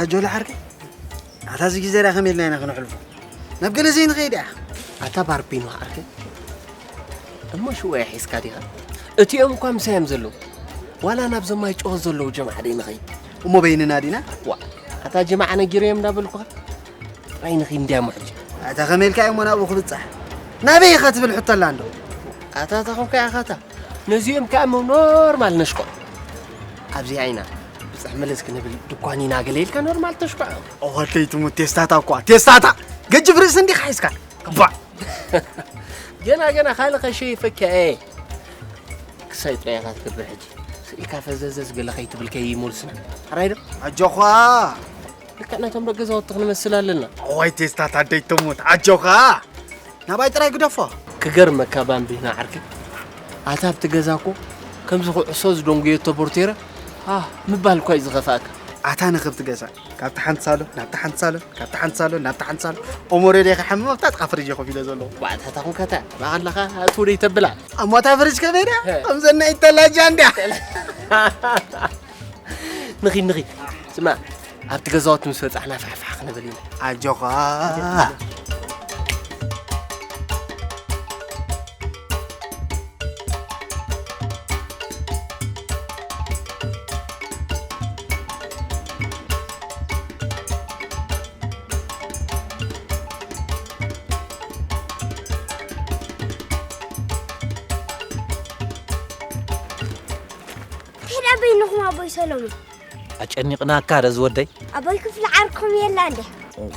ኣጆለ ዓርከይ፣ ኣታ እዚ ግዜ ደኣ ከመይ ኢልና ኢና ክነሕልፎ? ናብ ገለ ዘይንኸይድ ደኣ። ኣታ ባርቢኖ ዓርከይ፣ እሞ ሽወያ ሒዝካ ዲኻ? እቲኦም እኳ ምሳይ እዮም ዘለዉ። ዋላ ናብዞም ማይ ጨወት ዘለዉ ጀምዓ ደይ ንኸይድ? እሞ በይንና ዲና? ዋ፣ ኣታ ጀምዓ ነጊረዮም እንዳበልኩኻ ጥራይ ንኸይድ እንድያሞ ሕጂ። ኣታ ከመይ ኢልካ እሞ ናብኡ ክብጻሕ? ናበይ ኢኻ ትብል ሕቶ ኣላ እንዶ? ኣታ እታ ኾንካ ኢኻ እታ። ነዚኦም ከኣ እሞ ኖርማል ነሽቆ። ኣብዚኣ ኢና ብጽሕ ምልስ ክንብል ድኳን ኢና ገለ ኢልካ ኖርማል ተሽኮ። ኦኸተይ ትሙት ቴስታታ እኳ፣ ቴስታታ! ገጅፍ ርእሲ እንዲኻ ሒዝካ? ባዕ! ገና ገና ካልእ ከሸይፈካ እየ። ክሳይ ጥራይ ኢኻ ትገብር ሕጂ። ስኢልካ ፈዘዘዝ ገለ ከይትብል ከይሞልስና። ሕራይ ዶ? ኣጆኻ! ልክዕ ነቶም ደቂ ገዛውቲ ክንመስል ኣለና። እዋይ ቴስታታ ኣደይ ትሙት፣ ኣጆኻ! ናባይ ጥራይ ግደፎ። ክገርመካ ባምቢና ዓርከይ፣ ኣታ ኣብቲ ገዛ እኮ ከምዚ ኩዕሶ ዝደንጉየቶ ቦርቴረ፣ ኣህ፣ ምባል እኳ እዩ ዝኸፍኣካ። ኣታ ንኽብቲ ገዛ፣ ካብቲ ሓንቲ ሳሎን ናብቲ ሓንቲ ሳሎን፣ ካብቲ ሓንቲ ሳሎን ናብቲ ሓንቲ ሳሎን፣ ኦሞሬ ደይ ክሓምም ኣብታ ጥቓ ፍሪጅ ኮፍ ኢለ ዘለኹ። ዋዕታታ ኹንካታ፣ ባቐላኻ ኣትው ደይ ተብላ። ኣሞ እታ ፍሪጅ ከመይ ድያ? ሄ። ከምዘና ይተላጃ እንድያ። ንኺድ፣ ንኺድ። ስማ፣ ኣብቲ ገዛውቲ ምስ በጻሕና ፋሕፋሕ ክንብል ኢና። ኣጆኻ። ከይዳ በይንኹም ኣቦይ ሰሎሞን። ኣጨኒቕናካ ዶ ዝወደይ? ኣቦይ ክፍሊ ዓርኩም የላ እንዴ? እዋ።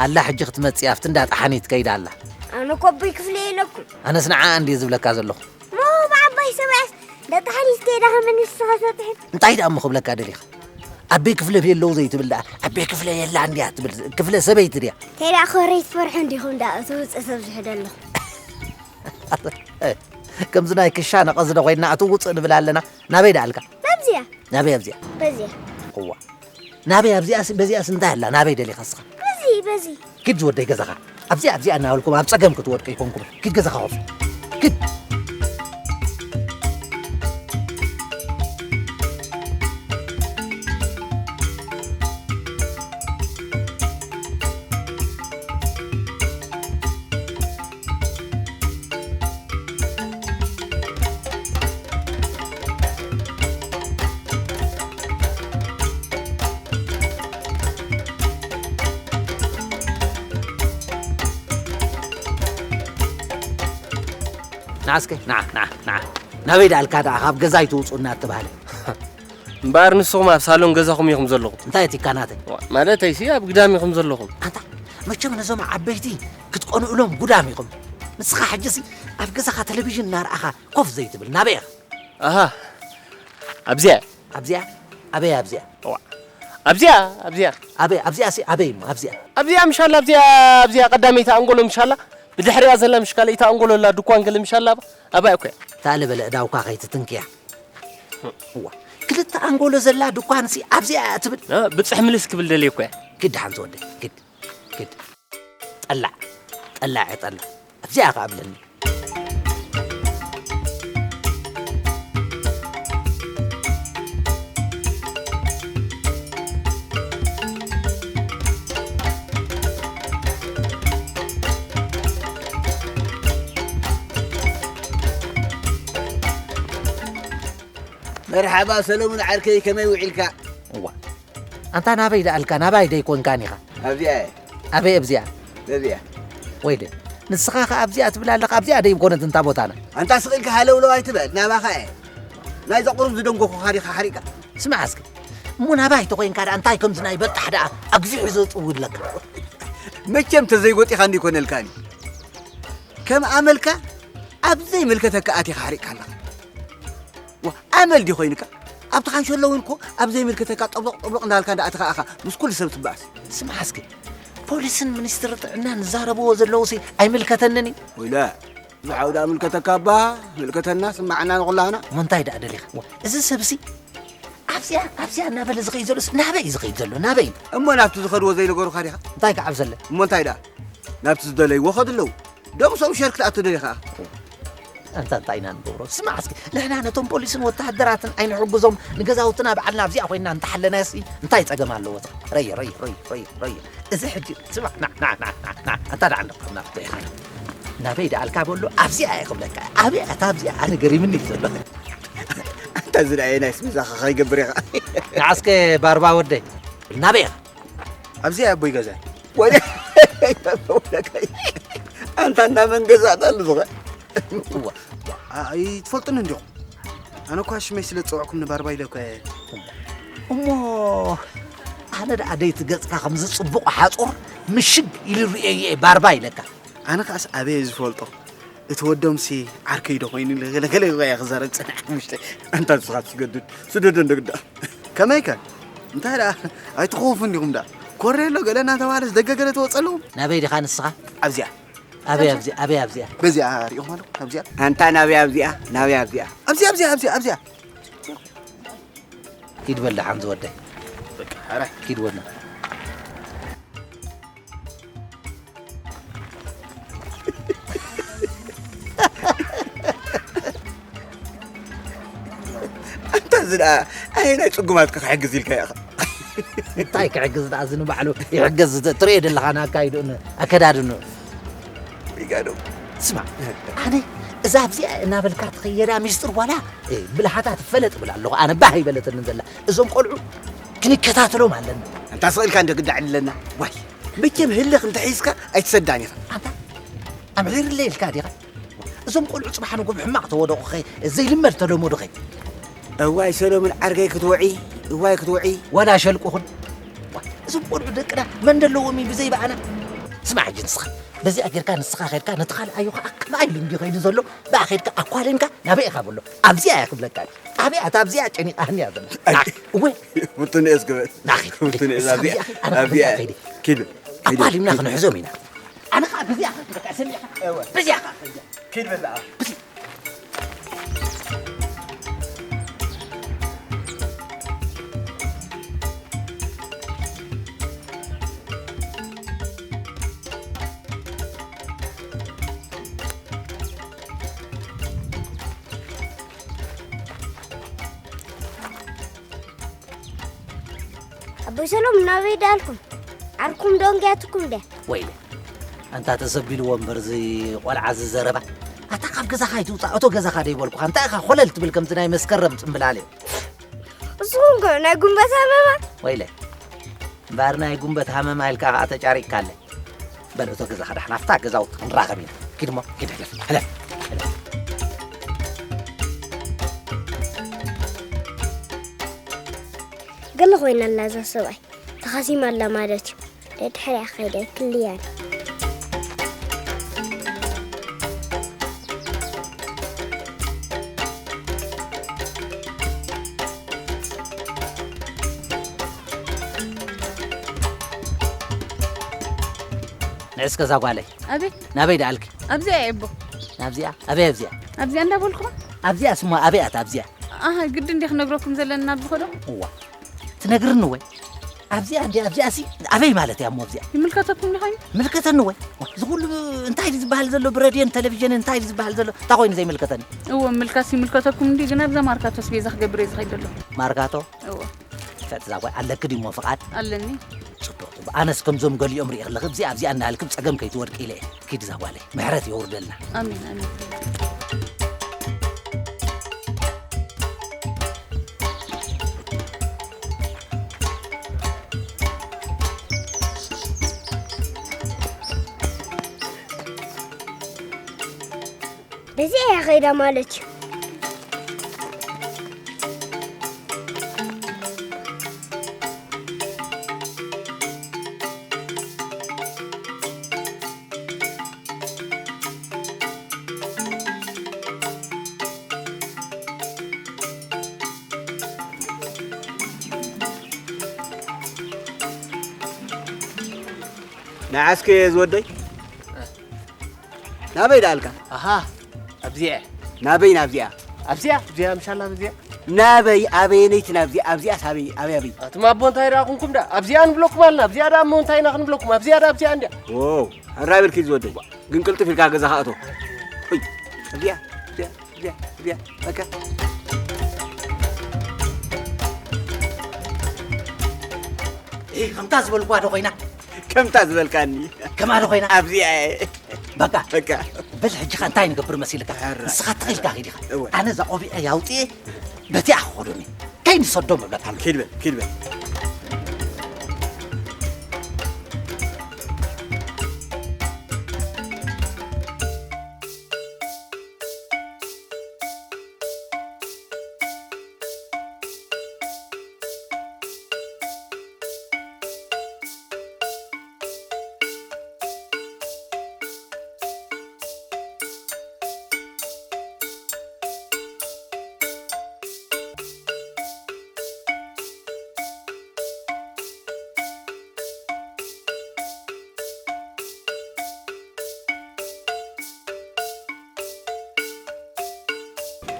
ኣላ ሕጂ ክትመጽእ ኣብቲ እንዳ ጠሓኒት ከይዳ ኣላ። ኣነ እኮ ኣቦይ ክፍሊ የለኩም። ኣነስ ንዓኣ እንድየ ዝብለካ ዘለኹ። ሞ ብዓባይ ሰብኣይስ እንዳ ጠሓኒት ከይዳ ከመይ ንስኻ ሰጥሕት? እንታይ ደኣ እሞ ክብለካ ደሊኻ? ኣቦይ ክፍለ ቤለዉ ዘይትብል ደኣ፣ ኣቦይ ክፍለ የላ እንድያ ትብል፣ ክፍለ ሰበይቲ ድያ? እንታይ ደኣ ኮረይ ትፈርሑ እንዲኹም ደኣ፣ እቲ ውፅእ ሰብ ዝሕደለኹም። ከምዚ ናይ ክሻ ነቐዝደ ኮይንና፣ እቲ ውፅእ ንብል ኣለና። ናበይ ደኣ ኣልካ? ናብዚያ። ናበይ ኣብዚኣ? በዚያ። እዋ። ናበይ ኣብዚኣስ፣ በዚኣስ እንታይ ኣላ? ናበይ ደሊኻ እስኻ? በዚ፣ በዚ። ኪድ ዝወደይ ገዛኻ። ኣብዚኣ፣ ኣብዚኣ እናበልኩም ኣብ ጸገም ክትወድቁ ኣይኮንኩም። ኪድ ገዛኻ ኮፍ። ኪድ። ንዓ እስከ፣ ንዓ፣ ንዓ፣ ንዓ። ናበይ ደኣልካ ደኣ ካብ ገዛይ ትውጹና እተባህለ? እምበኣር ንስኹም ኣብ ሳሎን ገዛኹም ኢኹም ዘለኹም። እንታይ እቲ ካናተይ? ዋ፣ ማለተይሲ ኣብ ግዳም ኢኹም ዘለኹም። ኣንታ፣ መቸም ነዞም ዓበይቲ ክትቀንኡሎም ጉዳም ኢኹም። ንስኻ ሕጂሲ ኣብ ገዛኻ ቴሌቪዥን እናረኣኻ ኮፍ ዘይትብል፣ ናበይ ኢኻ? ኣሃ፣ ኣብዚኣ። ኣብዚኣ? ኣበይ ኣብዚኣ? ዋ፣ ኣብዚኣ፣ ኣብዚኣ። ኣበይ? ኣብዚኣሲ ኣበይ እሞ ኣብዚኣ? ኣብዚኣ ምሻላ፣ ኣብዚኣ፣ ኣብዚኣ ቀዳመይቲ ኣንጎሎ ምሻላ፣ ብድሕሪኣ ዘላ ምሽ ካልኣይቲ ኣንጎሎ ኣላ፣ ድኳን ገለ ምሻላ፣ ኣብኣ እኮ እያ። ታለ በለ እዳውካ ከይትትንክያ። እዋ፣ ክልተ ኣንጎሎ ዘላ ድኳንሲ ኣብዚኣ እያ ትብል? እ፣ ብጽሕ ምልስ ክብል ደልየ እኮ እያ። ግድ ሓንቲ ወደይ፣ ግድ፣ ግድ። ጠላዕ፣ ጠላዕ እየ ጠላዕ። ኣብዚኣ ከኣ ብለኒ። መርሓባ ሰለሙን ዓርከይ፣ ከመይ ውዒልካ? እዋ፣ ኣንታ ናበይ ደኣልካ? ናባይ ደይኮንካን ኢኻ። ኣብዚኣ እየ። ኣበይ ኣብዚኣ? በዚኣ። ወይለ፣ ንስኻ ኸኣ ኣብዚኣ ትብል ኣለኻ፣ ኣብዚኣ ደይኮነት እንታ ቦታና። ኣንታ ስቕ ኢልካ ሃለውለው ኣይትበል፣ ናባኻ እየ። ናይዛ ቁሩብ ዝደንጎኹኻ ዲኻ ሓሪቃ? ስማዕ እስኪ፣ እሞ ናባይ ተኾይንካ ደኣ እንታይ ከምዚ ናይ በጣሕ ደኣ ኣግዚሑ ዘጥውለካ? መቸም ተዘይጎጢኻ እንዲኮነልካኒ። ከም ኣመልካ ኣብ ዘይምልከተካ ኣቲኻ ሓሪቕካ ኣለኻ። ዋ፣ ኣመል ድዩ ኮይንካ? ኣብቲ ካንሸሎ እውን እኮ ኣብ ዘይምልከተካ ጠብሎቕ ጠብሎቕ እንዳበልካ እንዳኣተኻ ኢኻ ምስ ኩሉ ሰብ ትበኣስ። ስማዕ እስኪ፣ ፖሊስን ሚኒስትሪ ጥዕናን ዝዛረብዎ ዘለዉሲ ኣይምልከተንን እዩ። ወይለ፣ ንዓው ደኣ ምልከተካ እባ፣ ምልከተና፣ ስማዓና ንኹላህና። እሞ እንታይ ደኣ ደሊኻ? ዋ፣ እዚ ሰብሲ ኣብዚኣ፣ ኣብዚኣ እናበለ ዝኸይድ ዘሎስ ናበይ እዩ ዝኸይድ ዘሎ? ናበይ? እሞ ናብቲ ዝኸድዎ ዘይነገሩኻ ዲኻ? እንታይ ክዓብ ዘለ? እሞ እንታይ ደኣ? ናብቲ ዝደለይዎ ኸዱ ኣለዉ። ደም ሰው ሸርክ ትኣቱ ዶ ኢኻ? ኣንታ እንታይ ኢና ንገብሮ? ስማዕ እስኪ፣ ንሕና ነቶም ፖሊስን ወተሃደራትን ኣይንሕግዞም፣ ንገዛውትና ባዕልና ኣብዚኣ ኮይንና እንተሓለናሲ እንታይ ጸገም ኣለዎ? ረየ፣ ረየ፣ ረየ፣ ረየ፣ ረየ። እዚ ሕጂ፣ ስማዕ፣ ና፣ ና፣ ና፣ ና፣ ና፣ ኣንታ ደኣ እንዳ ናብቲ ኢኻ። ናበይ ደኣልካ በሎ፣ ኣብዚኣ እየ ክብለካ። ኣበይ ኣታ ኣብዚኣ ኣነ ገሪምኒ እዩ ዘሎ። ኣንታ እዚ ደኣ ናይስ ምሳኻ ከይገብር ኢኻ። ንዓስከ ባርባ ወደይ፣ ናበይ ኢኻ? ኣብዚኣ ኣቦይ ገዛይ። ወደ-፣ ወደ-፣ ኣንታ እንዳ መን ገዛእታ ኣሉ ዝኸ-? እዋ፣ ዋ፣ ኣይትፈልጡን እንዲኹም። ኣነ እኳ ሽመይ ስለ ዝጸውዕኩም ንባርባ ኢለ እኮ እየ። እሞ ኣነ ደኣ ደይቲ ገጽካ ከምዚ ጽቡቕ ሓጹር ምሽግ ኢሉ ርእየ እየ ባርባ ኢለካ። ኣነ ከኣስ ኣበይ እየ ዝፈልጦ? እቲ ወዶምሲ ዓርከይ ዶ ኮይኑ ኢለ ገለ ገለ እየ ክዛረብ ጸኒሐ። ሓሙሽተ፣ ኣንታ ንስኻ ትስገድድ፣ ስደዶ እንዶ ግዳ። ከመይ ከ? እንታይ ደኣ ኣይትኸውፉን ዲኹም ደኣ? ኮሬሎ ገለ እናተባህለስ ደገ ገለ ትወጸ ኣለኹም? ናበይ ዲኻ ንስኻ? ኣብዚኣ። ኣበይ ኣብዚኣ? ኣበይ ኣብዚኣ? በዚኣ ሪኢኹም ኣለኹም? ኣብዚኣ? ኣንታ ናበይ ኣብዚኣ? ናበይ ኣብዚኣ? ኣብዚኣ፣ ኣብዚኣ፣ ኣብዚኣ፣ ኣብዚኣ። ኪድ በል ደሓን ዝወደይ። በቃ፣ ሕራይ። ኪድ ወና። ኣንታ እዚ ደኣ ኣየናይ ጽጉማትካ ክሕግዝ ኢልካ ኢኻ? እንታይ ክሕግዝ ደኣ እዚ ንባዕሉ ይሕገዝ፣ ትርእዮ ዘለኻ ንኣካይድኡን ኣከዳድንኡ። ይጋዶ። ስማዕ፣ ኣነ እዛ ኣብዚኣ እናበልካ ትኸየዳ ሚስጥር ዋላ፣ እ፣ ብልሓታ ትፈለጥ እብል ኣለኹ። ኣነ ባህ ኣይበለትንን ዘላ። እዞም ቆልዑ ክንከታተሎም ኣለና። ኣንታ ስቕ ኢልካ እንዶ ግዳ ዕልለና። ዋይ፣ መቸም ህልኽ እንተ ሒዝካ ኣይትሰዳን ኢኻ። ኣንታ ኣምሒርለይ ኢልካ ዲኻ? እዞም ቆልዑ ጽባሕ ንጎ ብሕማቕ ተወደቑኸ፣ ዘይልመድ ተለመዱኸ። እዋይ ሰሎሙን ዓርከይ ክትወዒ፣ እዋይ ክትወዒ። ዋላ ሸልቁኹን። ዋ፣ እዞም ቆልዑ ደቅና መን ደለዎም እዩ ብዘይ በኣና? ስማዕ ሕጂ ንስኻ፣ በዚኣ ጌርካ ንስኻ ኸድካ ነቲ ካልኣዩ ኸዓ ከምኣ ኢሉ እንዲ ኸይዱ ዘሎ፣ ብኣ ኸድካ ኣኳሊምካ ናበይ ኢኻ በሎ። ኣብዚኣ እያ ክብለካ። ኣብያ፣ እታ ኣብዚኣ ጨኒቓ እያ ዘላ። ኣይ። እወ። ፍቱን እየ ዝግበእ። ናኺድ። ፍቱን እየ እዛ ኣብዚኣ፣ ኣብዚኣ፣ ኣነ ኣብዚኣ። ኣብዚኣ ከይደ። ኪድ። ኪድ። ኣኳሊምና ክንሕዞም ኢና። ኣነ ኸዓ በዚኣ ኸዓ ክበቃ ሰሚዕካ? እወ። በዚኣ ኸዓ ኸይደ። ኪድ በላ። በዚ- ኣቦይ ሰሎም ናበይ ደኣልኩም? ዓርኩም ዶ እንግያትኩም ድያ? ወይለ፣ ኣንታ ተሰቢልዎ እምበር እዚ ቆልዓ እዚ ዘረባ። ኣታ ካብ ገዛኻ ኣይትውጻእ፣ እቶ ገዛኻ ዶ ይበልኩኻ? እንታይ ኢኻ ኮለል ትብል ከምዚ ናይ መስከረም ጽምብላል? ንስኹም ከ ናይ ጉንበት ሃመማ? ወይለ፣ እምበኣር ናይ ጉንበት ሃመማ ኢልካ ከኣ ተጫሪቅካለይ። በል እቶ ገዛኻ ዳሕና ኣብታ ገዛውቲ ክንራኸብ ኢና። ኪድ እሞ፣ ኪድ ሕለፍ፣ ሕለፍ፣ ሕለፍ። ገለ ኮይና ኣላ እዛ ሰብኣይ፣ ተኻሲማ ኣላ ማለት እዩ። ደድሕሪኣ ከይደ ክልያን። ንዕስ ከዛ ጓለይ። ኣቤት። ናበይ ደኣልኪ? ኣብዚኣ እየ ኣቦ። ናብዚኣ? ኣበይ ኣብዚኣ? ኣብዚኣ እንዳበልኩ። ኣብዚኣ ስማ ኣበይ ኣታ ኣብዚኣ? ኣሃ፣ ግዲ እንዲ ክነግረኩም ዘለና ብኸዶ? እዋ። ትነግርኒ ወይ? ኣብዚኣ እንዲ ኣብዚኣ ሲ ኣበይ ማለት እያ እሞ ኣብዚኣ? ይምልከተኩም ዶ ኮይኑ? ምልከተኒ ወይ? እዚ ኩሉ እንታይ ድዩ ዝበሃል ዘሎ ብረድዮን ቴሌቪዥንን እንታይ ድዩ ዝበሃል ዘሎ? እንታይ ኮይኑ ዘይምልከተኒ? እዎ፣ ምልካስ ይምልከተኩም እንዲ፣ ግን ኣብዛ ማርካቶስ ቤዛ ክገብር እየ ዝኸይድ ዘለኹ። ማርካቶ? እዎ። ፈትዛ ጓል ኣለኪ ድሞ ፍቓድ? ኣለኒ። ጽቡቕ፣ ጽቡቕ። ኣነስ ከምዞም ገሊኦም ሪኢ ከለኺ፣ ኣብዚኣ፣ ኣብዚኣ እናሃልኪ ብጸገም ከይትወድቂ ኢለ እየ። ኪድ እዛ ጓለይ፣ ምሕረት የውርደልና። ኣሜን፣ ኣሜን። በዚ እያ ኸይዳ ማለት እዩ። ንዓስከ ዝወደይ? ናበይ ደኣልካ? ኣሃ፣ ኣብዚኣ። ናበይ ናብዚኣ? ኣብዚኣ፣ ኣብዚኣ፣ ምሻላ ኣብዚኣ። ናበይ፣ ኣበየነይቲ ናብዚኣ? ኣብዚኣ ሳበይ፣ ኣበይ፣ ኣበይ? ኣቱም ኣቦ እንታይ ደኣ ኩንኩም ደኣ? ኣብዚኣ ንብለኩም ኣልና፣ ኣብዚኣ ደኣ እሞ እንታይ ኢና ክንብለኩም? ኣብዚኣ ደኣ ኣብዚኣ እንድያ። ዎ፣ ሕራይ በልኪ ዝወደይ። ግን ቅልጥፍ ኢልካ ገዛኻ እቶ። ኡይ፣ ኣብዚኣ፣ ኣብዚኣ። ቢያ፣ ቢያ፣ በቃ። እይ፣ ከምታ ዝበልኳ ዶ ኮይና? ከምታ ዝበልካኒ። ከማ ዶ ኮይና? ኣብዚኣ እየ። በቃ። በቃ። በል፣ ሕጂ ኸ እንታይ ንገብር መሲልካ? ሕራይ። ንስኻ ትኽኢልካ ኺድ ኢኻ። እወ። ኣነ እዛ ቆቢዐይ ኣውፅኤ በቲኣ ክኸዶኒ። ከይንሰዶም እብለካ ኣለኹ። ኪድ በል፣ ኪድ በል።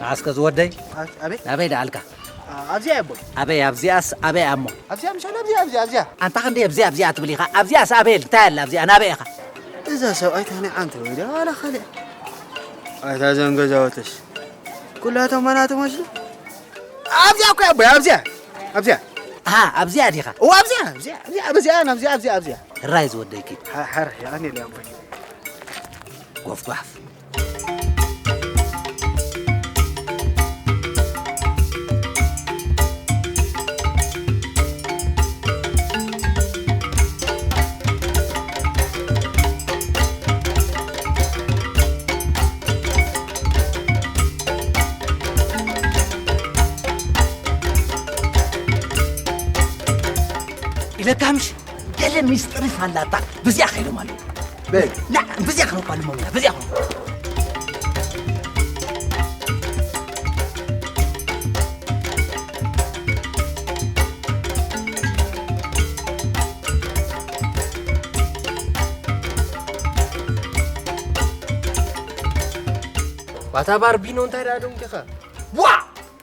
ንዓስከ ዝወደይ፣ ኣ-፣ ኣቤት። ናበይ ደኣልካ? ኣ-፣ ኣብዚኣ እየ ኣቦይ። ኣበይ? ኣብዚኣስ ኣበይ ኣሞ? ኣብዚኣ ምሻል ኣብዚኣ፣ ኣብዚኣ፣ ኣብዚኣ። ኣንታ ክንደይ ኣብዚኣ፣ ኣብዚኣ ትብል ኢኻ? ኣብዚኣስ ኣበይ? እንታይ ኣላ ኣብዚኣ? ናበይ ኢኻ? እዛ ሰብኣይ ታኒ ዓንተ ወይ ደኣ ዋላ ካልእ? ኣታ እዘን ገዛውትስ ኩላቶም መናቱ መስሉ? ኣብዚኣ እኮ እያ ኣቦይ፣ ኣብዚኣ፣ ኣብዚኣ። ኣሃ፣ ኣብዚኣ ዲኻ? እዋ፣ ኣብዚኣ፣ ኣብዚኣ፣ ኣብዚኣ፣ ኣብዚኣ፣ ኣብዚኣ፣ ኣብዚኣ፣ ኣብዚኣ። ሕራይ ዝወደይ ኪድ። ሓ-፣ ሓር፣ የቐንየለይ ኣቦይ። ጎፍጓፍ። ኢለካ ምሽ ገለ ሚስጥር ይፋላታ። ብዚኣ ከይዶም ኣለዉ። በል። ና፣ ብዚኣ ክንባል ሞምና፣ ብዚኣ ክንባል። ዋታ ባርቢኖ እንታይ ደኣ ደንጊኻ? ዋ!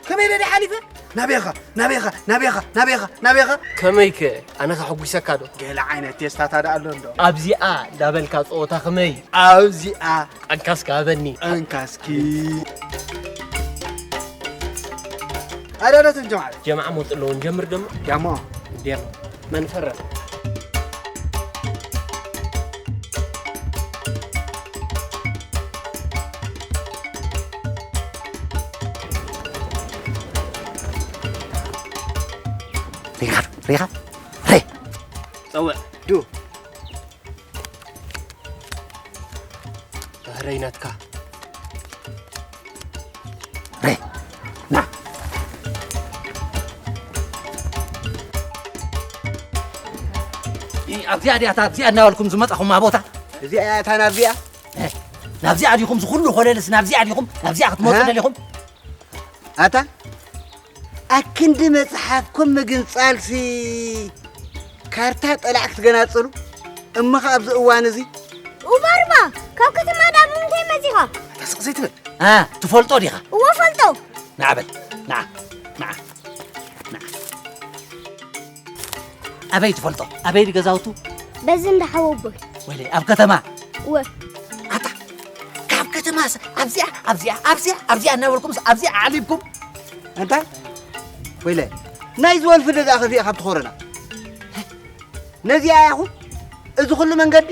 ከመይ ኢለ ድየ ሓሊፈ? ናበይኻ? ናበይኻ? ናበይኻ? ናበይኻ? ናበይኻ? ከመይከ? ኣነኸ ሕጒሰካ ዶ? ገለ ዓይነት ቴስታታ ደኣ ኣሎ እንዶ። ኣብዚኣ እንዳበልካ ጸወታ ከመይ? ኣብዚኣ። ኣንካስካ ሃበኒ። ኣንካስኪ። ኣዳዳትን ጀማዓ። ጀማዓ ሞት ኣለዎ። ንጀምር ደሞ? ዳሞ። ደሞ። መን ፈረም? ሪኻ፣ ሪኻ፣ ሬ። ጸውዕ፣ ዱ። ባህረይ ናትካ። ሬ፣ ና። ኢ፣ ኣብዚኣ ድያ፣ እታ ኣብዚኣ እናበልኩም ዝመጻኹማ ቦታ? እዚኣ እያ እታ ናብዚኣ? እ፣ ናብዚኣ ዲኹም ዝኹሉ ኮለልስ ናብዚኣ ዲኹም? ናብዚኣ ክትመጹ እ? ደሊኹም? ኣታ፣ ኣክንዲ መጽሓፍኩም ምግንጻልሲ፣ ካርታ ጠላዕ ክትገናጽሉ፣ እሞ ኸኣ ኣብዚ እዋን እዚ? ኡባርባ፣ ካብ ከተማ ዳኣ ብምንታይ መጺኻ? ኣታ ስቕ ዘይትብል። ኣ፣ ትፈልጦ ዲኻ? እወ፣ ፈልጦ። ንዓ በል፣ ንዓ፣ ንዓ፣ ንዓ። ኣበይ ትፈልጦ? ኣበይ ድዩ ገዛውቱ? በዚ እንዳ ሓወቦይ። ወይለይ፣ ኣብ ከተማ? እወ። ኣታ፣ ካብ ከተማስ ኣብዚኣ፣ ኣብዚኣ፣ ኣብዚኣ፣ ኣብዚኣ እናበልኩምስ ኣብዚኣ ኣዕሊብኩም? ኣንታ፣ ወይለይ፣ ናይ ዝወልፊ ደኣ ከፊኣ ካብ ትኾረና። ነዚኣ ያኹ፣ እዚ ኩሉ መንገዲ?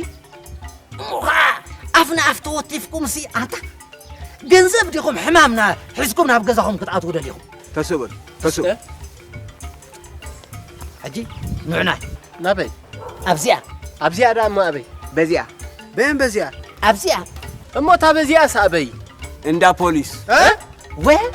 እሞ ኸዓ ኣፍ ንኣፍ ተወቲፍኩምሲ፣ ኣንታ፣ ገንዘብ ዲኹም ሕማምና ሒዝኩም ናብ ገዛኹም ክትኣትዉ ደሊኹም? ተስእ በሉ፣ ተስእ። እ? ሕጂ ንዑና። ናበይ? ኣብዚኣ። ኣብዚኣ ደኣ እሞ ኣበይ? በዚኣ። በየን በዚኣ? ኣብዚኣ። እሞ እታ በዚኣስ ኣበይ? እንዳ ፖሊስ። እ? ወ-፣